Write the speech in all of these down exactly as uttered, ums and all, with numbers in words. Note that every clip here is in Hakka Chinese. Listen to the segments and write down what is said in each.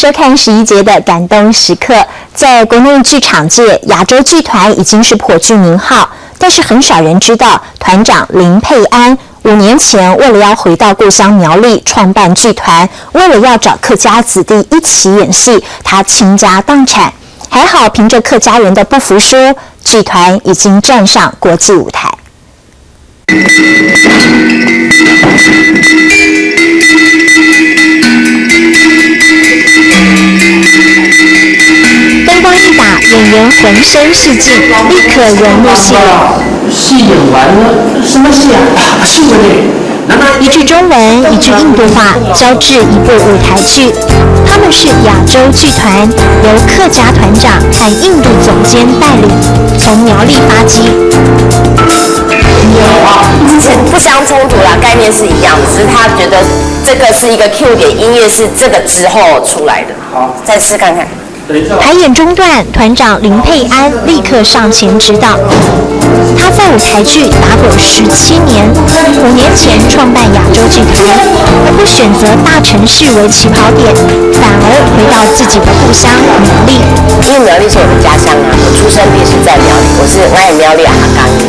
收看十一节的感动时刻，在国内剧场界，亚洲剧团已经是颇具名号，但是很少人知道团长林佩安五年前为了要回到故乡苗栗创办剧团，为了要找客家子弟一起演戏，他倾家荡产。还好凭着客家人的不服输，剧团已经站上国际舞台。灯光一打，演员浑身是劲，立刻融入戏里。戏演完了，什么戏啊？啊，新闻呢？难道一句中文，一句印度话，交织一部舞台剧。他们是亚洲剧团，由客家团长和印度总监带领，从苗栗发迹。不相冲突啦，概念是一样的，只是他觉得这个是一个 Q 点，音乐是这个之后出来的。好，再试看看。排演中断，团长林佩安立刻上前指导。他在舞台剧打滚十七年，五年前创办亚洲剧团，不选择大城市为起跑点，反而回到自己的故乡苗栗。因为苗栗是我的家乡啊，我出生地是在苗栗，我是我也苗栗阿刚。对，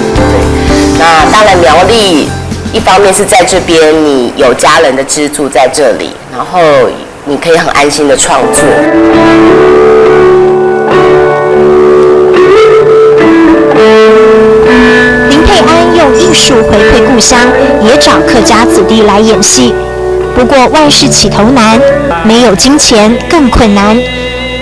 那当然苗栗一方面是在这边，你有家人的支柱在这里，然后你可以很安心的创作。林佩安用艺术回馈故乡，也找客家子弟来演戏。不过万事起头难，没有金钱更困难。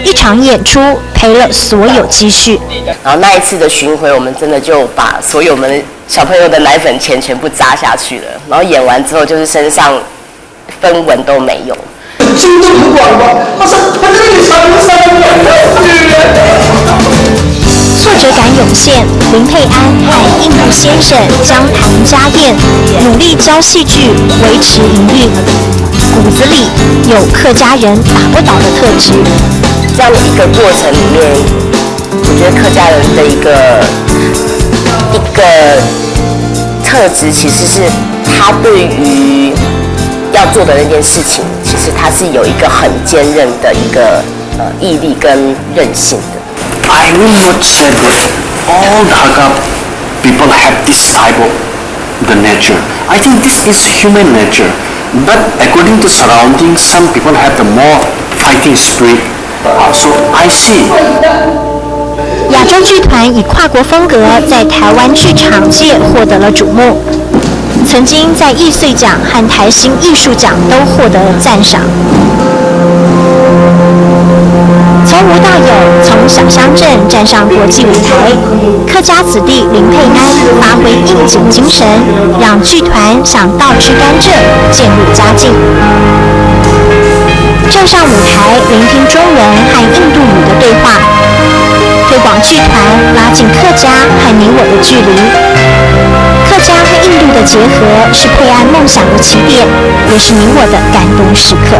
一场演出赔了所有积蓄。然后那一次的巡回，我们真的就把所有我们小朋友的奶粉钱全部砸下去了。然后演完之后，就是身上分文都没有。心都很软吧？他说他在那里想，我想不到。挫折感涌现，林佩安和印度先生相谈家宴，努力教戏剧，维持营运，骨子里有客家人打不倒的特质。这样的一个过程里面，我觉得客家人的一个一个特质，其实是他对于要做的那件事情，其实他是有一个很坚韧的一个呃毅力跟韧性的。 I will not say that all the Hakka people have this type of the nature. I think this is human nature. But according to surroundings, some people have the more fighting spirit. Uh, so I see. 亚洲剧团以跨国风格在台湾剧场界获得了瞩目，曾经在易碎奖和台新艺术奖都获得赞赏。从无到有，从小乡镇站上国际舞台，客家子弟林佩安发挥应景精神，让剧团像倒吃甘蔗，渐入佳境。站上舞台，聆听中文和印度语的对话，推广剧团，拉近客家和你我的距离。客家和印度的结合是佩安梦想的起点，也是你我的感动时刻。